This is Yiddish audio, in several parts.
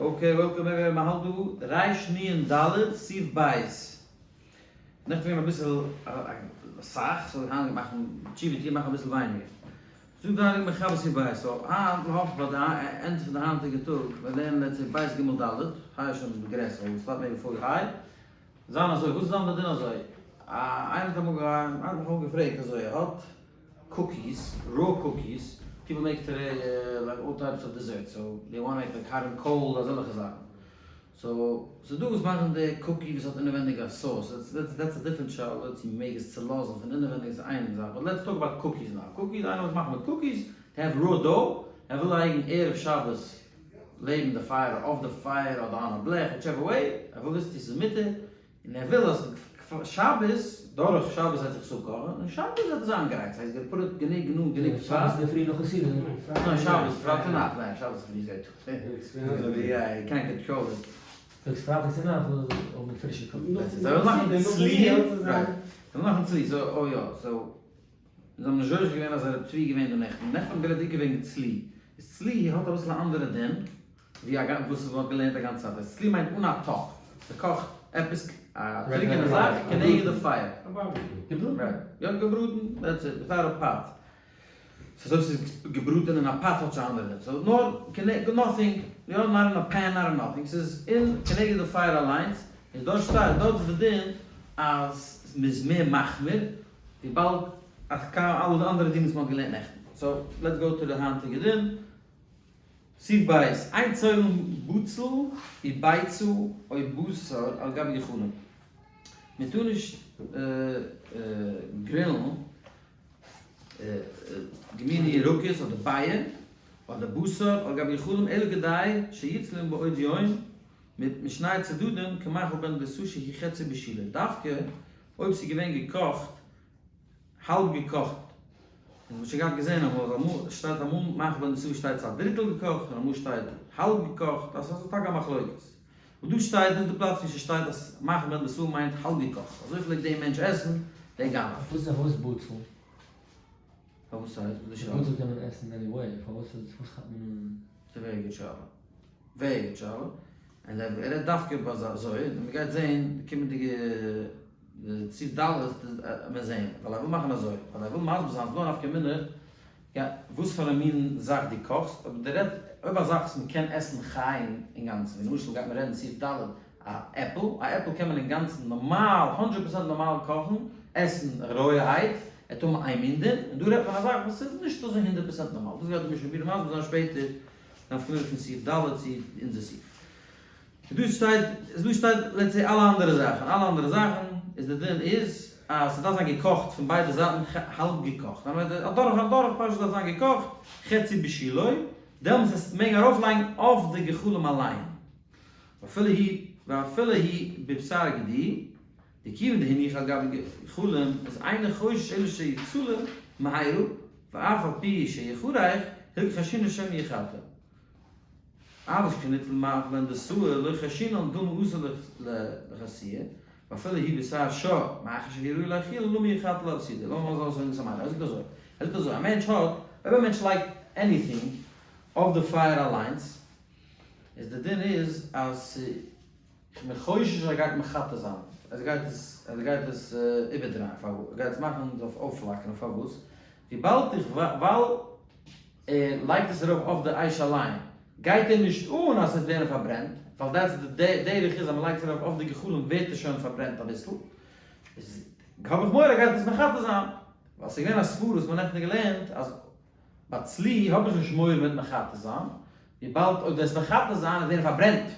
Okay, welcome everyone, מען האלט דא ריש נון ד' סעיף בית. נעכטן געווען אביסל אסאך, so היינט מאכן תשובה טון מאכן אביסל ווייניגער. זאגט די הייליגע מחבר סעיף בית, so היינט מען האפט ביי די end פון די היינטיגע טאג, מיר לערנען let's say בית ג' ד', היי איז שוין גרעסער, אבער ס'פארט מער ווי פאר היי, זיין אזוי, וואס איז זיין די דין אזוי? איינער האט אמאל איינער האט מיך אמאל געפרעגט אזוי, ער האט cookies, raw cookies, people make today like all types of desserts, so they want make like hot and cold אזעלכע זאכן, so ס'איז דא וואס מאכן די cookie וואס האט אינעווענדיג א sauce, that's א different שאלה צו מ'מעג עס צולאזן פון אינעווענדיג איז איין זאך, but let's talk about cookies now, cookies איינער וואס מאכט מיט cookies, they have raw dough, ער וויל לייגן ערב שבת לעבן די פייער אויף די פייער אדער אן א בלעך whichever way, ער וויל וויסן צו ס'איז מותר, און ער וויל אז שבת, דורך שבת וועט זיך עס אפקאכן, און שבת וועט עס זיין גרייט, ס'הייסט געפוט גענוג גענוג גענוג צייט. שבת אינדערפרי נאכן סעודה? ניין שבת פרייטאג נאכט, ניין שבת אינדערפרי איז גייט יא יו קענט קאנטראל איט. זאגסט פרייטאג צו נאכט זאל האבן פרישע cookies. זיי ווילן מאכן צלי, right, זיי ווילן מאכן צלי, so אוי יא, so זיי האבן נישט זוכה געווען אז רב צבי איז געווען דא נעכטן, נעכטן האט מען גערעדט בעיקר וועגן צלי, איז צלי האט אביסל א אנדערע דין, ווי א גאנ וואס מ'האט געלערנט א גאנצע צייט אז צלי מיינט אן א טאפ, מ'קאכט עפעס א טרוקענע זאך כנגד די פייער. א barbecue. געבראטן. יא געבראטן, that's it, without a pot. ס'איז אויב ס'איז געבראטען אין א pot האט שוין אנדערע דין. סאו נאר כנגד nothing, יא not אין א pan not אין nothing, ס'איז אין כנגד די פייער אליינס, און דארט שטייט דארט איז די דין אז מ'איז מער מחמיר וויבאלד אז אלע אנדערע דינים וואס מ'האט געלערנט נעכטן. so let's go to די היינטיגע דין. סעיף ב', אין צולין בצל וביצה או בשר על גבי גחלים. מען טאר נישט גרילן געמיני ירקות אדער בייער אדער בשר על גבי גחלים אלא כדי שיצלו מבעוד יום משני צדדים כמאכל בן דוסא שהוא חצי בישולו, דווקא אויב ס'איז געווען געקאכט האלב געקאכט, און מ'האט שוין געהאט געזען אמאל אז אמאל שטייט אמאל מאכל בן דוסא שטייט ס'א דריטל געקאכט און אמאל שטייט האלב געקאכט, אז ס'איז טאקע א מחלוקת. וואס דא שטייט דאס איז די פלאץ ווי ס'שטייט אז מאכל בן דוסא מיינט האלב געקאכט, אזוי פלעגט דער מענטש עסן, דער גנב. פארוואס איז פארוואס בצל? פארוואס הייסט? וואס איז די שאלה? בצל קען מען עסן anyway, פארוואס פארוואס כאפט מען אן? ס'איז very good שאלה. Very good שאלה. און ער רעדט דווקא ביי אזוי, און מ'גייט זעהן די קומענדיגע סעיף ד' וועט מען זעהן, ווייל ער וויל מאכן אזוי, ווייל ער וויל מסביר זיין אז ס'דא א נפקא מינה וואס פאר א מין זאך דו קאכסט, אויב דו רעדט אויב א זאך וואס מען קען עסן חי אינגאנצן, ווי למשל גייט מען רעדן סעיף ד' א עפל, א עפל קען מען אינגאנצן נארמאל הונדרעט פראצענט נארמאל קאכן, עסן רויערהייט, ער האט האבן איין מין דין, און דא רעדט מען א זאך וואס איז נישט אזוי הונדרעט פראצענט נארמאל, דאס גייט די משנה ברורה מסביר זיין שפעטער, נפקא מינה פון סעיף ד' צו אונזער סעיף. דא שטייט, דא שטייט let's say אלע אנדערע זאכן, אלע אנדערע זאכן איז די דין איז אז ס'דארף זיין געקאכט פון ביידע זייטן האלב געקאכט, אדורך אדורך פשוט דארף זיין געקאכט חצי בישולו, דעמאלטס עס מעג ארויף לייגן אויף די גחלים אליין, ואפילו היא ואפילו היא בבשר גדי, דכיון דהניח על גבי גחלים איז אינו חושש אלא שיצלה מהרה ואף על פי שיחרך הילכך חיישינן שמא יחתה. אבל שכשניצל מאכל בן דוסא לא חיישינן דילמא אתי לאחתויי, ואפילו הוא בשר שור, מאחר שהוא ראוי לאכילה למה יחתה להפסידו, לאמיר אזוי זאגן ס'מיינט, ער זאגט אזוי, ער זאגט אזוי, א מענטש האט, אויב א מענטש לייגט anything אויף די פייער אליינס, איז די דין איז אז כ'בין חושש אז ער גייט מחתה זיין, ער גייט עס, ער גייט עס איבערדרייען, פארוואס, ער גייט עס מאכן זאל אויפפלאקערן, פארוואס? וויבאלד איך ווייל ער לייגט עס ארויף אויף די אש אליין, גייט אים נישט אן אז ס'וועט ווערן פארברענט, ווייל that's די דרך איז אז מ'לייגט עס ארויף אויף די גחלים ווערט עס שוין פארברענט אביסל, איז האב איך מורא ער גייט עס מחתה זיין, ווייל ס'איז געווען א סברא וואס מ'האט נעכטן געלערנט אז ביי צלי האב איך נישט מורא מיט מחתה זיין, וויבאלד אויב וועסט מחתה זיין וועט ווערן פארברענט,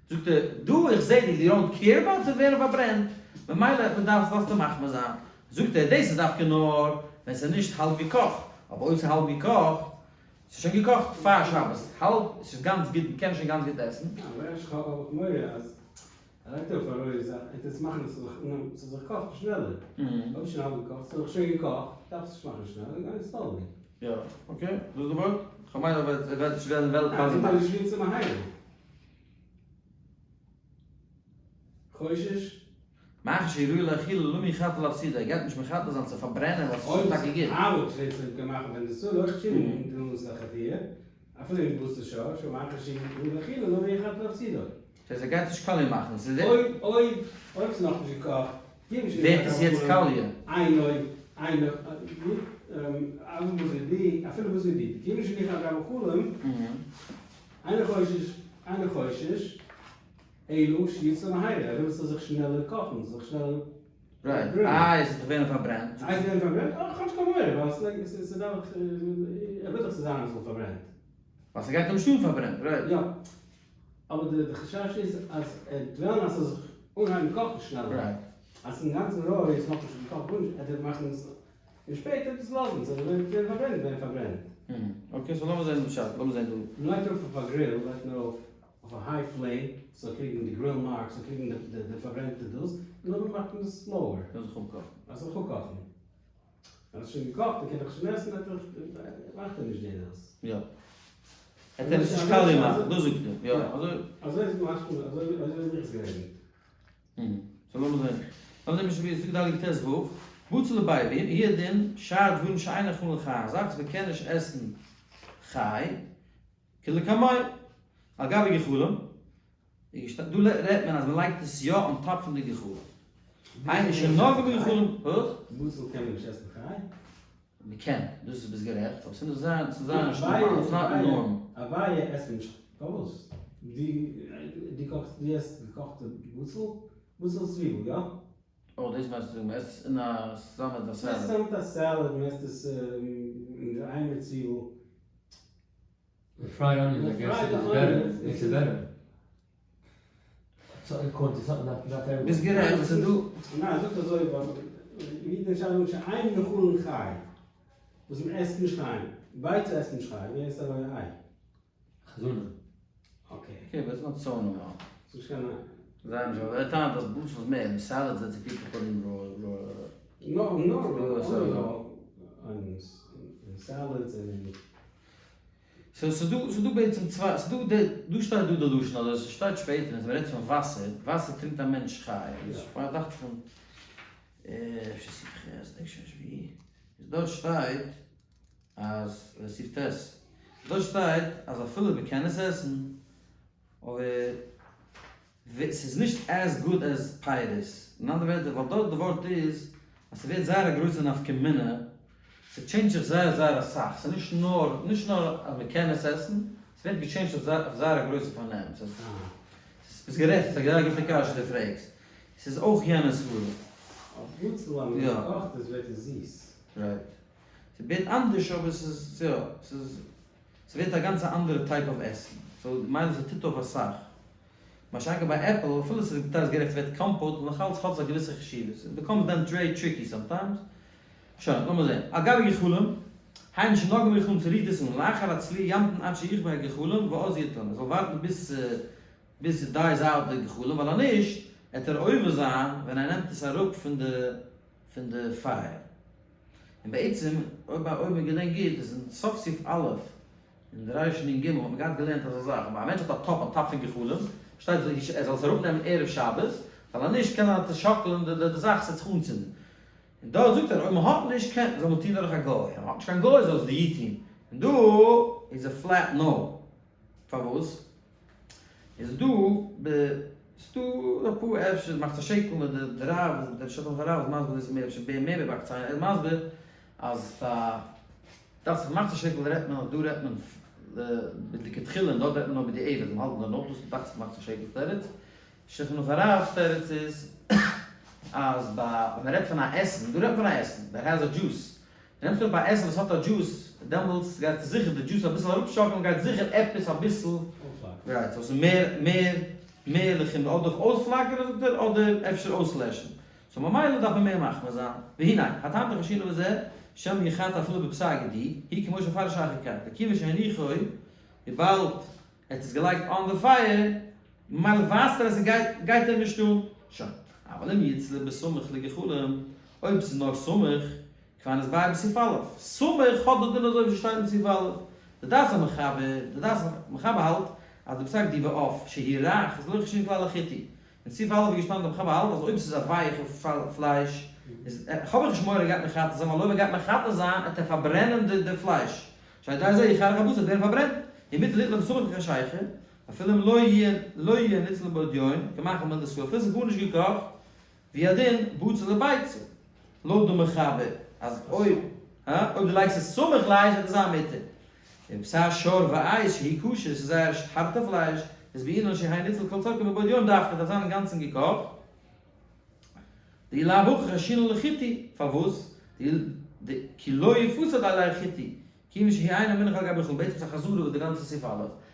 זאגט ער, דא איך זעה די you don't care about ס'וועט ווערן פארברענט, ממילא וואס דארפסט דארפסטו מחמיר זיין, זאגט ער, דאס איז דווקא נאר ווען ס'איז נישט האלב געקאכט, אבער אויב ס'איז האלב געקאכט, ס'איז שוין געקאכט פאר שבת, האלב, ס'איז גאנץ גוט, מ'קען שוין גאנץ גוט עסן. אבער אפשר האב איך מורא אז ער לייגט ארויף א רויע זאך, ער טוט עס מאכן עס זאל זיך זאל זיך קאכן שנעלער, אויב איז שוין האלב געקאכט, ס'איז דאך שוין געקאכט, דארפסט נישט מאכן שנעלער, גיי slowly. יא, okay, דאס איז די ווארט? כ'מיין אז ער וועט נישט וועלן וועלט קאזן. ער טוט נישט ווי צום אהיים. חושש? מאחר שראוי לאכילה למה יחתה להפסידו, ער גייט נישט מחתה זיין צו פארברענען ווייל ס'איז שוין טאקע גוט. אויב שטייט צו גמח בן דסא לא חשיב דילמא סחטיה, אפילו אם בוסת שור, שמאחר שראוי לאכילה למה יחתה להפסידו. מפסידו. ס'הייסט ער גייט נישט קאליע מאכן, ס'איז דער. אויב אויב אויב ס'איז נאכנישט געקאכט, גיב נישט ווערט עס יעצט קאליע? איין אויב איין אפילו בשר די, גיב נישט ניחא על גבי גחלים, אינו חושש, אינו חושש, אלא שיצלו מהרה, ער וויל ס'זאל זיך שנעלער קאכן, ס'זאל זיך שנעלער right, איי עס וועט דאך ווערן פארברענט. איי עס ווערן פארברענט? אה, כאטש קיין מורא, ווייל ס'דארף דאך, ער וויל דאך ס'זאל זיין אביסל פארברענט. ווייל ס'גייט אים שוין פארברענט, right. יא, אבער די חשש איז אז ער וועט וועלן אז ס'זאל זיך אנהייבן קאכן שנעלער. right. אז אינגאנצן רוי איז נאכנישט געקאכט גארנישט, ער וועט מאכן עס און שפעטער עס לאזן, ס'זאל ווערן פארברענט, ווערן פארברענט. okay, so לאמיר זען די פשט, לאמיר זען דא. מ'לייגט ארויף אויף א grill, לייגט מען ארויף אויף א high flame, ס'זאל קריגן די grill mark, ס'זאל קריגן די פארברענטע דאס, און נאכדעם מאכט מען עס slower. זאל זיך אפקאכן. אז ס'זאל זיך אפקאכן. ווען עס איז שוין געקאכט, דאן קען איך שוין עסן, מאכט ער נישט די דאס. יא. ער קען עס נישט קאליע מאכן, דאס זאגט ער. יא, אזוי. אזוי איז משמע, אזוי האב איך עס געלערנט. so לאמיר זען. לאמיר זען משנה ברורה, זאגט די הייליגע ט ו, בצל וביצים, הוא הדין, שאר דברים שאין נאכלין חי, א זאך וואס מען קען נישט עסן חי, כדלקמן, על גבי גחלים, דא רעדט מען אז מען לייגט עס יא on top פון די גחלים. היינו שנגעו בגחלים, וואס? בצל קען מען נישט עסן חי? מען קען, דאס איז ביסט גערעכט, אבער ס'מוז זיין, ס'זאל זיין נישט נארמאל, ס'איז not norm. אביי עסט מען נישט, פארוואס? דו קאכסט, דו עסט געקאכטע בצל? בצל איז צוויבל, יא? אה, דאס מיינסטו זאגן, מען עסט עס אין א צוזאמען מיט א salad. מען עסט עס צוזאמען מיט א salad, מען עסט עס אינדערהיים מיט צוויבל. די fried onions I guess is better, makes it better. ביסט גערעכט, ס'איז דא. ניין, ער זאגט אזוי, ווייל ווי דער שאלה זאגט שאין נאכלין חי, וואס מען עסט נישט חי, ביצה עסט נישט חי, ווער עסט א רויע איי? חזנה. okay. okay, but it's not so normal. ס'איז נישט קיין איי. זיי נישט, אבער ער טענה'ט אז בצל איז מער, אין salads זעט זיך people putting raw raw. נאר נאר raw onions, אין salads און אין. so ס'איז דא, ס'איז דא בעצם צוויי, ס'איז דא די, דא שטייט דא די לשון אזוי, ס'שטייט שפעטער אז מ'רעדט פון וואסער, וואסער טרינקט א מענטש חי, איז דאכט זיך אין אפשר סעיף ח', דענק שוין נישט ווי, איז דארט שטייט אז, סעיף ט', דארט שטייט אז אפילו מ'קען עס עסן, אבער ס'איז נישט as good as פירות, אין אנדערע ווערטער ווייל דארט די ווארט איז אז ס'ווערט זייער א גרויסע נפקא מינה, ס'טשעינדזשט זיך זייער זייער אסאך, ס'איז נישט נאר נישט נאר אז מ'קען עס עסן, ס'ווערט געטשעינדזשט אויף זייער א גרויסע פארנעם, ס'איז ביסט גערעכט, ס'איז א זייער גוטע קשיא דו פרעגסט, ס'איז אויך יענע סברה. אויף בצל אז מ'קאכט עס ווערט עס זיס. right. ס'ווערט אנדערש אבער ס'איז יא, ס'איז ס'ווערט א גאנצע אנדערע type of עסן, so מיין איך ס'טוט אויף אסאך. מה שאין כן ביי עפל, אפילו ס'איז געטייטש גערעכט ס'ווערט קאמפאוט, נאך אלץ האט עס א געוויסע חשיבות, it becomes then very tricky sometimes. שוין, לאמיר זען. על גבי גחלים, היינו שנגעו בגחלים ס'רירט עס אן, לאחר הצלי ימתין עד שיכבה הגחלים ואז יטלם, ער זאל ווארטן ביז ביז ס'דייס out די גחלים, ווייל אז נישט, עט ער עובר זיין ווען ער נעמט עס אראפ פון די פון די פייער. און בעצם, אויב אויב מ'געדענקט גוט, איז אין סוף סעיף א', אין די ריש נ ג האט מען געהאט געלערנט אזא זאך, אויב א מענטש האט א טאפ א טאפ פון גחלים, שטייט ער זאל עס אראפ נעמען ערב שבת, ווייל אז נישט קען ער צעשאקלען די זאך עס וועט זיך אנצינדן. און דארט זאגט ער אויב מען האט נישט קען זאל מען טון דורך א גוי, אויב מען האט נישט קיין גוי זאל עס די איד טון. און דא איז א flat no. פארוואס? איז דא ב ס'דא אפאר אפשר מחצית השקל מיט די רב דער שולחן ערוך הרב איז מסביר דאס מער אפשר מער בבק ציין ער איז מסביר אז פאר דאכט זיך מחצית השקל רעדט מען אז דא רעדט מען לכתחילה און דארט רעדט מען נאר בדיעבד און האלטן דערנאך דאס איז דאכט זיך מחצית השקל'ס תירוץ שולחן ערוך הרב'ס תירוץ איז אז ביי ווען מען רעדט פון א עסן דא רעדט מען פון א עסן that has a juice נעמסט אראפ א עסן וואס האט א דזשוס, דעמאלטס גייט זיכער די דזשוס אביסל אראפשאקלן גייט זיכער עפעס אביסל right, so ס'איז מער מער מער לחומרא אדער אויספלאקערן זאגט ער אדער אפשר אויסלעשן, so ממילא דארף מען מער מחמיר זיין, והנה, הטעם דחיישינן בזה, שמא יחתה אפילו בפסק גדי, היא כמו שמפרש אחר כך, דכיון שהניחו, וויבאלד ער האט עס געלייגט on the fire, ממילא ווייזט ער אז ס'גייט גייט אים נישט אן, שוין. אבל אם יצלה בסמוך לגחלים, אויב ס'איז נאר סמוך, כבר נתבאר בסעיף א', סמוך האט די דין אזוי ווי ס'שטייט אין סעיף א', די דעת המחבר, די דעת המחבר האלט אז די פסק די ועוף שהוא רך איז לא חיישינן כלל לחיתוך, אין סעיף א' איז געשטאנען די מחבר האלט אז אויב ס'איז א ווייעכע פלייש איז האב איך נישט מורא ער גייט מחתה זיין ווייל אויב ער גייט מחתה זיין עט ער פארברענען די פלייש, שעל ידי זה יחרך הבשר וועט ווערן פארברענט, ומוטב ליטלו בסמוך לחשיכה. אפילו אם לא יהיה לא יהיה ניצל מבעוד יום, כמאכל בן דשא, אפילו ס'איז גארנישט געקאכט, והוא הדין בצל וביצה, לויט די מחבר, אז אויב, הא? אויב דו לייגסט עס סמוך לאש וועט עס זיין מותר. ובשר שור ועז שהוא קשה, ס'איז זייער הארטע פלייש, איז בעינן שיהא ניצל כל צרכו מבעוד יום דווקא, דארף זיין אינגאנצן געקאכט. דאי לאו הכי חיישינן לחיטוי, פארוואס? כי לא יפסד עליה חיטוי, כיוון שהוא אינו מונח על גבי גחלים, בעצם איז א חזרה אויף די גאנצע סעיף א',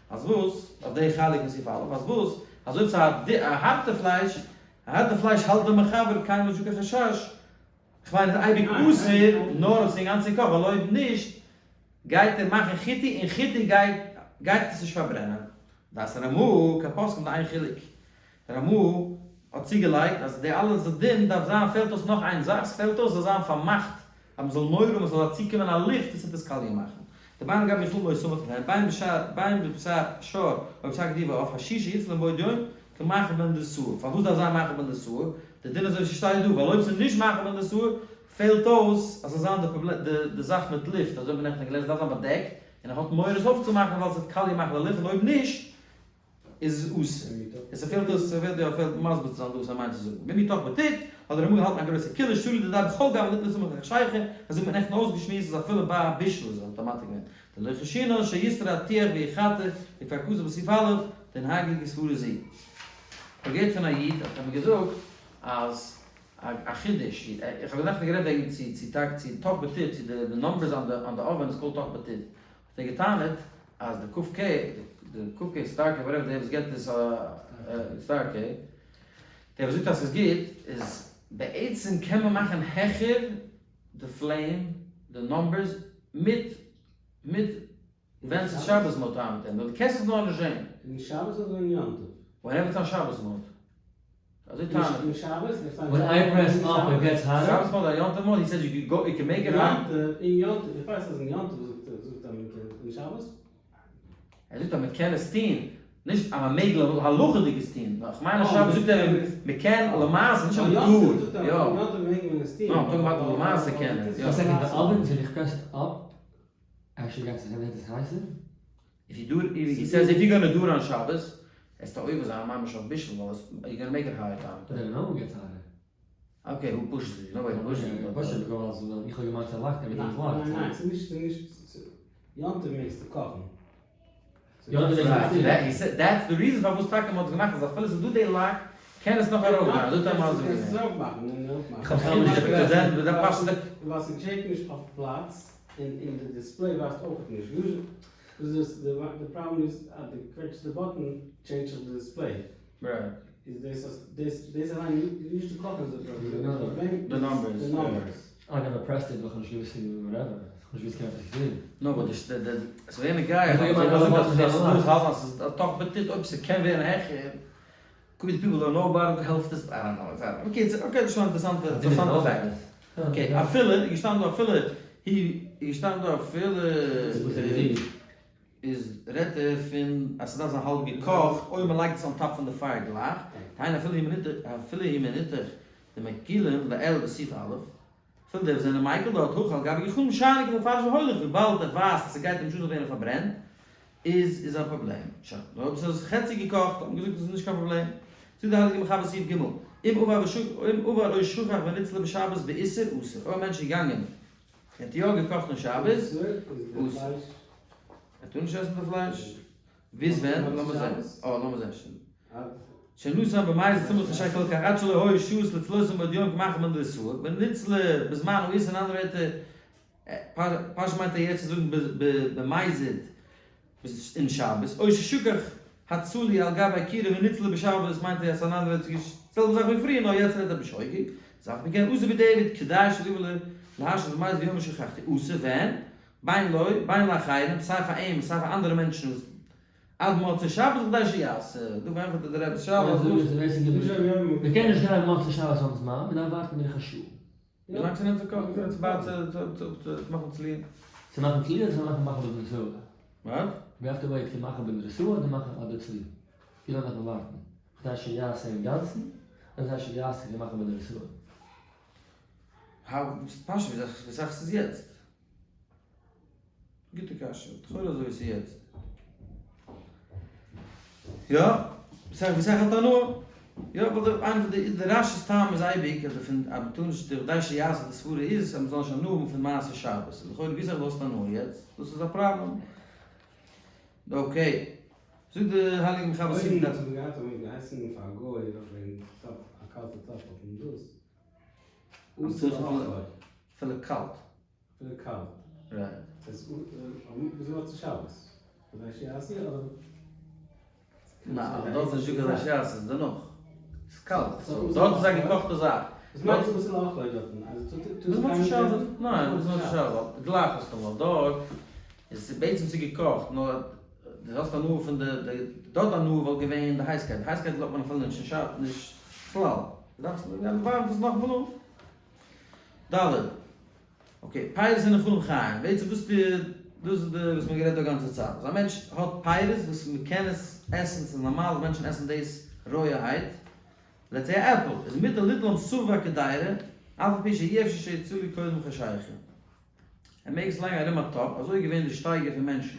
אז וואס? אויף די חלק פון סעיף א', אז וואס? אז אויב ס'איז א הארטע פלייש, א הארטע פלייש האלט דער מחבר קיינמאל נישט דא קיין חשש, כ'מיין איז אייביג אסור, נאר אויב ס'איז אינגאנצן געקאכט, ווייל אויב נישט גייט ער מאכן חיטוי און חיטוי גייט גייט עס נישט פארברענען. דעת הרמ"א כפוסקים דאין חילוק. דער רמ"א האט צוגעלייגט אז די אלע דין דארף זיין פעלט אויס נאך איין זאך, ס'פעלט אויס זאל זיין פארמאכט אז מ'זאל מורא האבן עס זאל צוקומען א לופט וואס וועט עס קאליע מאכן. דבין על גבי גחלים לא סמוך להם בין בשער בין בבשר שור או בשר גדי ועוף השישה יצלו מבעוד יום כמאכל בן דרסוה. פארוואס דארף זיין מאכל בן דרסוה? די דין אזוי ווי ס'שטייט דא, ווייל אויב ס'איז נישט מאכל בן דרסוה פעלט אויס אז ס'זאל זיין די פראבלעם די זאך מיט לופט אזוי האט מען נעכטן געלערנט ס'דארף זיין באדעקט און ער האט מורא עס אויפצומאכן ווייל ס'וועט קאליע מאכן די לופט און אויב נישט איז עס אסור. עס פעלט אויס עס פעלט יא פעלט מסביר צו זיין דא וואס ער מיינט צו זאגן. ואם הוא טח בטיט, האט דער רמ"א געהאלטן א גרויסע קולא שרי דידיה בכל גוון ליתן סמוך לחשיכה, אזוי האט מען נעכטן אויסגעשמועסט אז אפילו ביי א בישול איז עס אויטאמאטיק געווען דלא חיישינן שישרה הטיח ויחתה וכבר כתוב בסעיף א' דנהגו כסברה זו. כ'האב געהערט פון א איד האט ער מיר געזאגט אז א חידוש, איך האב נעכטן גערעדט וועגן צו צו טאג צו טח בטיט צו די numbers on the oven איז called טח בטיט, האט ער געטענה'ט אז די ק ק, די ק ק סטאר קעי whatever דער וואס געבט עס סטאר קעי, דער וואס זאגט אז ס'איז גוט, איז בעצם קען מען מאכן העכער די flame, די numbers, מיט מיט ווען ס'איז שבת mode טענה'ט ער, נאר דו קענסט עס נאר נישט זען. אין שבת אדער אין יום טוב? whenever ס'איז שבת mode. אזוי טענה'ט אין שבת? When I press up it gets hotter? שבת mode אדער יום טוב mode, he says you can go, you can make it hot. אין יום טוב, איך ווייס אז אין יום טוב זאגט זאגט אז מען קען, אין שבת? ער זאגט אז מען קען עס טוהן, נישט אז מען מעג להלכה'דיג עס טוהן, נאר איך מיין אז שבת זאגט ער מען קען למעשה, נישט אז מען טאר, יא. יום טוב מעג מען עס טוהן. No, I'm talking about למעשה קען ער, יא. א second, די oven ווען איך press up actually גייט עס ווערט עס הייסער? If you do it, he says if you gonna do it on שבת, עסטו עובר זיין ממש אויף בישול, ווייל עס, you gonna make it higher time. But I know it gets hotter. Okay, who pushes it? Nobody pushes it. Push it, because איך האב געמיינט ס'איז locked, everything is locked. ניין, ניין, ס'איז נישט, ס'איז נישט, יום טוב מעגסטו קאכן. יום טוב מעגסטו. That's the reason פארוואס טאקע מ'האט עס געמאכט אז אפילו ס'איז דא די lock, קען עס נאך ארויפגיין, אזוי האט ער מסביר געווען. קענסט עס ארויפמאכן און אראפמאכן. איך האב קיינמאל נישט געזען, ווייל ס'געשעט נישט אויף פלאץ, און און די display ווייזט אויך נישט. דאס איז די פראבלעם איז אז דו קוועטשסט די button change זיך די display. איז דאס אז דאס דאס אליין נישט די קאכן איז די פראבלעם. די numbers. די numbers. I never pressed it ווייל כ'האב נישט געוואוסט whatever. כ'האב נישט געוואוסט קיין עפעס געזען. No but די די ס'איז געווען א guy האט געזאגט אז ס'איז דא האלט אז ס'איז א טח בטיט אויב ס'קען ווערן העכער could be people don't know about it העלפט עס I don't know. Okay okay דאס איז שוין אינטערעסאנטע אינטערעסאנטע fact. Okay אפילו איז געשטאנען דא אפילו הי איז געשטאנען דא אפילו איז רעדט ער פון אז ס'דארף זיין האלב געקאכט אויב מ'לייגט עס on top פון די פייער גלייך, דהיינו אפילו הוא מניתח אפילו הוא מניתח דמקילין לעיל בסעיף א', אפילו די וואס זענען מיקל דארט הכא על גבי גחלים שאני כמפרש והולך וויבאלד ער ווייזט אז ס'גייט אים נישט אן ווערן פארברענט איז איז א פראבלעם. שוין, נאר אויב ס'איז חצי געקאכט האט מען געזאגט איז עס נישט קיין פראבלעם. זאגט די הייליגע מחבר סעיף ג' אם עבר ושכח אם עבר או שכח וניצלה בשבת באיסור אסור אויב א מענטש איז געגאנגען ער האט יא געקאכט אין שבת, אסור. ער טאר נישט עסן די פלייש. ביז ווען? לאמיר זען. אה, לאמיר זען שוין. שנתן במזיד סמוך לשי כל כך עד שלא היו שעות לצלותן בעוד יום כמאכל בן דרסוה, ונצלה בזמן האיסור אין אנדערע ווערטער, פשוט מיינט ער יעצט צו זאגן במזיד אין שבת, או ששכח הצלי על גבי קירה ונצלה בשבת מיינט ער אז אן אנדערע ווערטער זעלבע זאך ווי פריער נאר יעצט רעדט ער בשוגג, איז אף מכן אסור בדיעבד כדי שלא יבא להשמיץ במזיד ויאמר שכחתי, אסור ווען? בין לו בין לאחרים, סיי פאר אים און סיי פאר אנדערע מענטשן וואס עד מוצאי שבת וכדי שיעשה, דא פארענטפערט ער די רבי'ס שאלה אז וואס. מען קען נישט גיין מוצאי שבת אן זמן, מען דארף ווארטן בערך א שעה. ווי לאנג ס'נעמט צו קאכן צו צו צו צו מאכן צלי? צו מאכן צלי אדער צו מאכן מאכל בן דרסוה? וואט? We have to wait צו מאכן בן דרסוה אדער מאכן אדער צלי? ווי לאנג דארף מען ווארטן? כדי שיעשה אינגאנצן אדער כדי שיעשה כמאכל בן דרסוה? האו, פשוט ווי סאך ס'איז יעצט. גוטע קשיא, לכאורה אזוי ווי ס'איז יעצט. יא, וואס האט הנאה? יא, ווייל די איינע פון די די רש"י'ס טעם איז אייביג אז פון אז מ'טאר נישט די כדי שיעשה די סברה איז אז מ'זאל נישט הנאה האבן פון מעשה שבת, איז לכאורה ווי אזוי דו האסט הנאה יעצט? דאס איז א פראבלעם. okay, זאגט די הייליגע מחבר סימן. אויב האט מען געהאט אמאל געהייסן פאר א גוי ארויפלייגן טאפ א קאלטע טאפ אויפן דאס. אפילו קאלט. אפילו קאלט. Right. ס'איז ביז מוצאי שבת. כדי שיעשה אדער? ניין, דארט איז נישט דא כדי שיעשה, ס'איז דערנאך. ס'איז קאלט. דארט איז א געקאכטע זאך. וואס מיינסטו וואס איז לאכלו דארטן? אז דו טוסט ביז מוצאי שבת? ניין, ביז מוצאי שבת. גלייך מסתמא. דארט איז בעצם צו געקאכט, נאר דו האסט הנאה פון די, דארט הנאה וואלט געווען די הייסקייט. די הייסקייט לאזט מען אפילו נישט אין שבת, נישט בכלל. דו דארפסט ווארעמט עס נאכאמאל אן. ד. okay, פירות הנאכלים חיים, בעצם דאס די, דאס איז די וואס מ'האט גערעדט דא א גאנצע צייט, אז א מענטש האט פירות וואס מ'קען עס עסן, ס'איז נארמאל אז מענטשן עסן דאס רויערהייט, let's say א עפל, איז מותר ליטלם סביב הקדירה, אף על פי שאי אפשר שיצלו קודם חשיכה. ער מעג עס לייגן ארום א טאפ, אזוי איז געווען די שטייגער פון מענטשן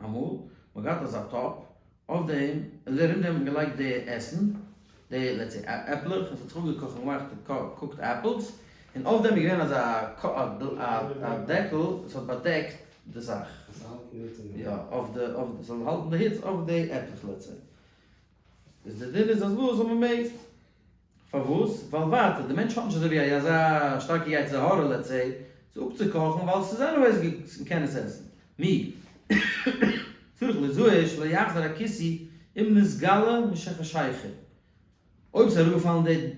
אמאל, מ'האט געהאט אזא טאפ, אויף דעם, און ארום דעם האט מען געלייגט די עסן, די let's say עפלעך, עס האט זיך אפגעקאכט און געמאכט cooked apples, און אויף דעם איז געווען אזא א דעקל וואס האט באדעקט די זאך. עס זאל האלטן די היץ אין די. יא, אויף די, אויף די, ס'זאל האלטן די היץ אויף די עפלעך let's say. איז די דין איז אז וואס אז מ'מעג. פארוואס? ווייל ווייטער, די מענטש האט נישט אזוי ווי אזא שטארקע יצר הרע let's say, עס אפצוקאכן ווייל עס איז anyways מ'קען עס עסן. מי. צריך ליזהר שלא יחזור הכיסוי אם נתגלה משחשיכה. אויב ס'איז אראפגעפאלן די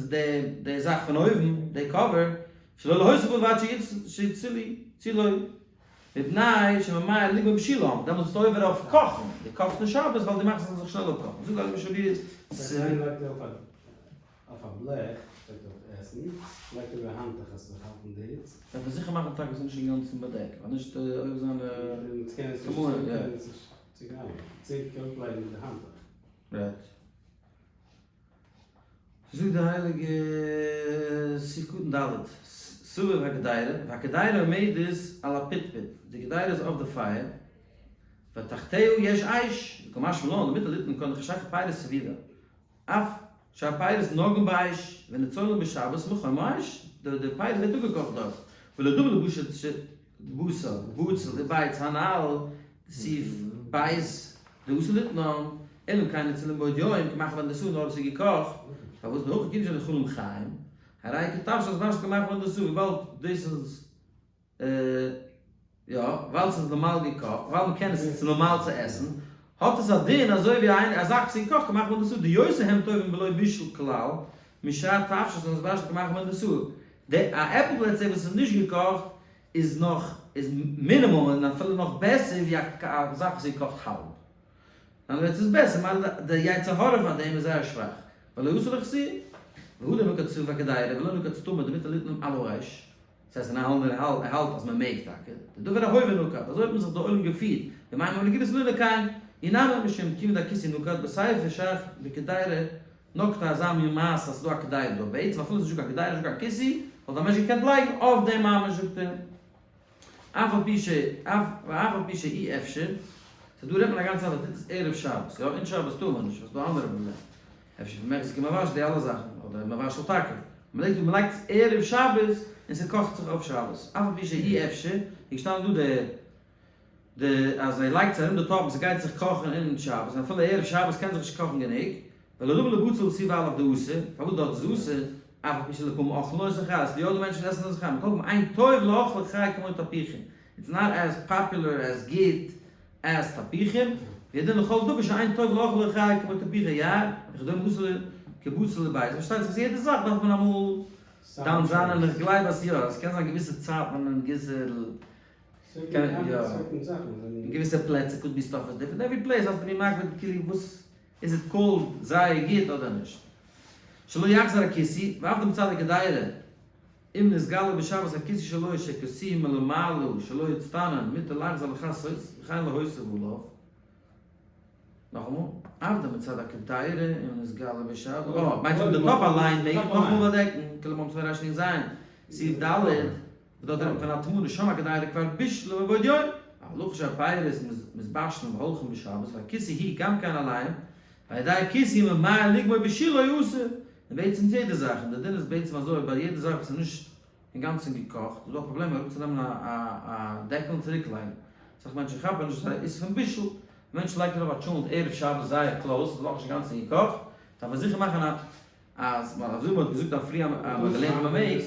די די זאך פון אויבן, די cover, שלא להוסיף עליו עד שיצלי צילו. מפני שממהר לגמור בישולן, דעמאלטס ביסטו עובר אויף קאכן, דו קאכסט אין שבת ווייל דו מאכסט עס זאל זיך שנעל אפקאכן, זאג אלע משוגעים. ס'איז איינער לייגט ארויף אויף א בלעך, לייגט ארויף עסן, לייגט איבער א האנטוך עס זאל זיך האלטן די היץ. דארף מען זיכער מאכן טאקע ס'איז נישט אינגאנצן באדעקט, ווייל נישט אויב זיינע כמוה, יא. צוריק אראפלייגן די האנטוך. Right. זאגט די הייליגע סעיף קטן ד', סביב הקדירה, והקדירה עומדת על הפטפט, די קדירה איז אויף די פייער, ותחתיה יש אש, וקא משמע לן, דמותר ליתן כל חשיכה פירות סביבה, אף שהפירות נוגעין באש, וניצולין בשבת מחום האש, די פירות ווערט אפגעקאכט דארט, ולא דומה לבשר, בצל וביצה הנ"ל, סעיף ב', דאסור ליתנם, אלא אם כן ניצולין מבעוד יום, כמאכל בהנדסאה נאר אויב ס'איז געקאכט, פארוואס דהכא כיון שהנאכלים חיים, הרי כתבשל אז משקה כמאכל בהנדסאה וויבאלד דאס איז יא, ווייל ס'איז נארמאל געקאכט, ווייל מ'קען עס, ס'איז נארמאל צו עסן, האט עס א דין אזוי ווי א זאך וואס איז געקאכט כמאכל בהנדסאה דיותר הם טובים בלא בישול כלל, משאר תבשיל אז משקה כמאכל בהנדסאה, די א עפל let's say וואס איז נישט געקאכט איז נאך איז מינימום און אפילו נאך בעסער ווי א זאך וואס איז געקאכט האלב. אין אנדערע ווערטער ס'איז בעסער ממילא די יצר הרע פאר דעם איז זייער שוואך. ולא עשה לך סי. והוא דנקט סביב הקדירה ולא נקט סתמא דמותר ליתנם על האש. דאס הייסט אין א האלב ער האלט אז מען מעג טאקע. דדבר ההווה נקט. אזוי האט מען זיך די עולם געפירט. ומים המנגידות לא נקיים. אי נמי משום כיוון דהכיסוי נקט בסיפא שייך בקדירה נאגט אזא מין מעשה אז ס'איז דא א קדירה דא, בעצם אפילו ס'איז נישטא קיין קדירה נישטא קיין כיסוי, וואלט א מענטש געקענט לייגן אויף דעם ממש זאגט ער, אף על פי ש ואף על פי שאי אפשר, ס'איז דא רעדט מען א גאנצע צייט אז טוט עס ערב שבת, יא אין שבת טאר מען נישט, ווייל ס'איז דא אנדערע פראבלעם, אפשר פון מחזיק און מבשל די אלע זאכן, אדער מבשל טאקע, מ'לייגט מ'לייגט עס ערב שבת און ס'קאכט זיך אויף שבת, אף על פי שאי אפשר, איז געשטאנען דא די. די אז ער לייגט עס ארום די טאפ און ס'גייט זיך קאכן אין שבת און אפילו ערב שבת קען זיך נישט קאכן גענוג, ולא דומה לבצל סביב א' דאסור, פארוואס דארט איז אסור, אף על פי שלפעמים אוכלין אותו חי, ס'דא יא דא מענטשן וואס עסן עס חי, מכל מקום אין טוב לאכלו חי כמו תפוחים, it's not as popular as גוט as תפוחים, והדין לכל דבר שאין טוב לאכלו חי כמו תפוחי יער, וכדומה אסור כבצל וביצה, פארשטייט זיך אז יעדע זאך דארף מען אמאל דן זיין און איך גלייב אז יא, עס קען זיין געוויסע צייטן און געוויסע. אין געוויסע פלעצער could be stuff is different, every place האסטו ווי מקפיד כאילו וואס איז it called זייער גוט אדער נישט. שלא יחזור הכיסוי, ואף דמצד הקדירה, אם נתגלה בשבת הכיסוי שלו שכסוי מלמעלה שלא יצטנן מותר לחזור לכסות וכן להוסיף עליו. נאכאמאל, אף דמצד הקדירה אם נתגלה בשבת, אה, מיינסט אויב די טאפ אליין מעג איך נאכאמאל באדעקן, כלומר מ'זאל רש י ז, סעיף ד', וואס דארט רעדט מען פון הטמנה שם הקדירה כבר בישלה מבעוד יום, אבל הכא שהפירות מתבשלין והולכין בשבת והכיסוי הוא גם כן עליהם, ועל ידי הכיסוי ממהר לגמור בישולו אסור, און בעצם יעדע זאך, און די דין איז בעצם אזוי ביי יעדע זאך וואס איז נישט אינגאנצן געקאכט, איז דא א פראבלעם אראפצונעמען א דעקל און צוריק לייגן, אסאך מענטשן כאפן נישט אז ס'איז פון בישול, א מענטש לייגט ארויף א טשולנט ערב שבת זייער close, ס'איז נאכנישט אינגאנצן געקאכט, דארף ער זיכער מאכן א אז ווייל אזוי ווי מ'האט געזאגט א פרי אז מ'האט געלערנט אז מ'מעג.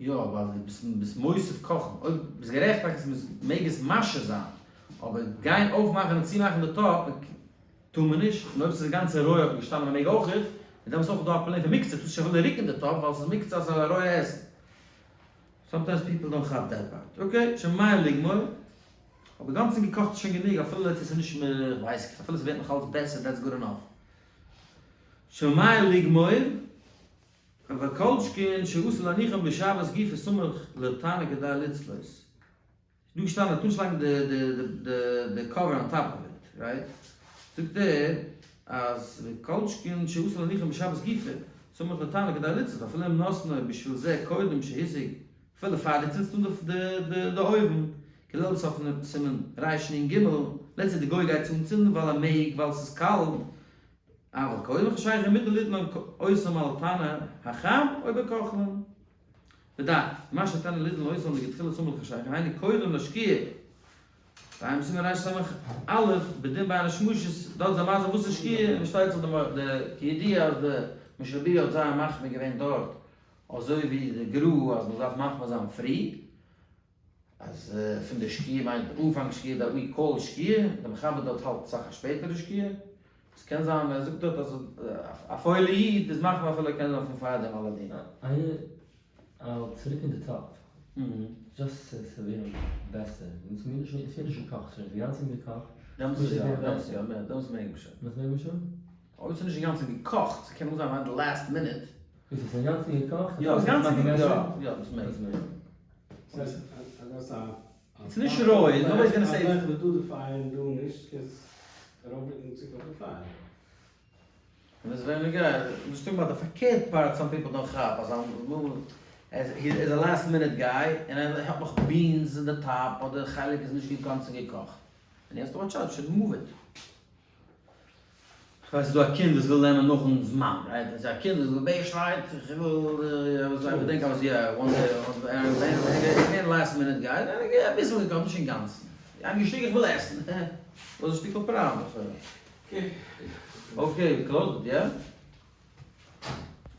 יא אבער אז דו ביסט מוסיף קאכן, אויב ביסט גערעכט טאקע אז מ'מעג עס משהה זיין, אבער גיין אויפמאכן און צומאכן די טאפ טאר מען נישט, און אויב ס'איז גאנצע רויע האט מען געשטאנען מ'מעג אויך, איז דעמאלטס אויך דא א פראבלעם פון מוקצה, טארסט נישט אפילו רוקן די טאפ ווייל ס'איז מוקצה אז ס'איז א רויע עסן. Sometimes people don't כאפ that part. Okay, שממהר לגמור. אבער גאנצן געקאכט איז שוין גענוג אפילו עס איז נישט מער ווייס איך אפילו עס ווערט נאך אלץ בעסער that's good enough. שממהר לגמור. וכל שכן שאסור להניחם בשבת גופא סמוך לתנור כדי לצלות. דא געשטאנען אז טאר נישט לייגן די cover on top of it, right? זאגט ער אז וכל שכן שאסור להניחם בשבת גופא סמוך לתנור כדי לצלות אפילו אם נתנו בשביל זה קודם שהשיג אפילו פאר דו צינדסט אן די אויוון, כולל סוף סימן רנ"ג, let's say די גוי גייט צו אנצינדן ווייל ער מעג ווייל ס'איז קאלט, אבל קודם החשיכה מותר ליתנם אותם על התנור החם או בכוכלים. ודע, מה שהתנא ליתן אותם לכתחילה סמוך לחשיכה, היינו קודם לשקיעה. ועיין בסימן רס"א, בדין בין השמשות, דארט זיי מסביר וואס איז שקיעה, און שטייט זיך די כידוע אז די משנה ברורה האט זייער מחמיר געווען דארט, אזוי ווי די גר"א אז מען דארף מחמיר זיין פרי, אז פון די שקיעה מיינט אנפאנג שקיעה that we call שקיעה, די מחבר דארט האלט סאך א שפעטערע שקיעה, עס קען זיין ער זאגט דארט אז א פוילע איד איז מחמיר אפילו ער קען זיין פון פאר דעם אלע דינים. איינער האלט צוריק אין די טאפ, just צו סערווירן בעסער, און עס ווערט נישט געקאכט, ס'איז נישט אינגאנצן געקאכט, דעמאלטס איז יא, דעמאלטס יא, דעמאלטס מעג מען שוין. דעמאלטס מעג מען שוין? אויב ס'איז נישט אינגאנצן געקאכט, ס'קען אמאל זיין at the last minute. איז עס אינגאנצן געקאכט? יא, עס איז גאנץ יא, יא, דאס מעג. דאס מעג. ס'הייסט אז דאס א. ס'איז נישט רוי, nobody's gonna say. א בלעכל איז דא די פייער און דא נישט, קענסט ארויפרוקן צוריק אויף די פייער. און עס איז ווייניגער, נישט טאלק אבאוט די פארקערט part, some people don't כאפ אז אמאל he is a last minute guy און ער האט נאך beans אין די טאפ אדער חלק איז נישט אינגאנצן געקאכט און he has to watch out, should move it. כ'ווייס ס'איז דא א קינד וואס וויל נעמען נאכן זמן, right? ס'איז א קינד וואס וויל בעשרייט, איך וויל, איך געדענק אז יא, one day, געווען last minute guy, אביסל געקאכט, נישט אינגאנצן. איינגעשטיגן איך וויל עסן. וואס איז שטיקל פראבלעם? Okay, we close it, yeah?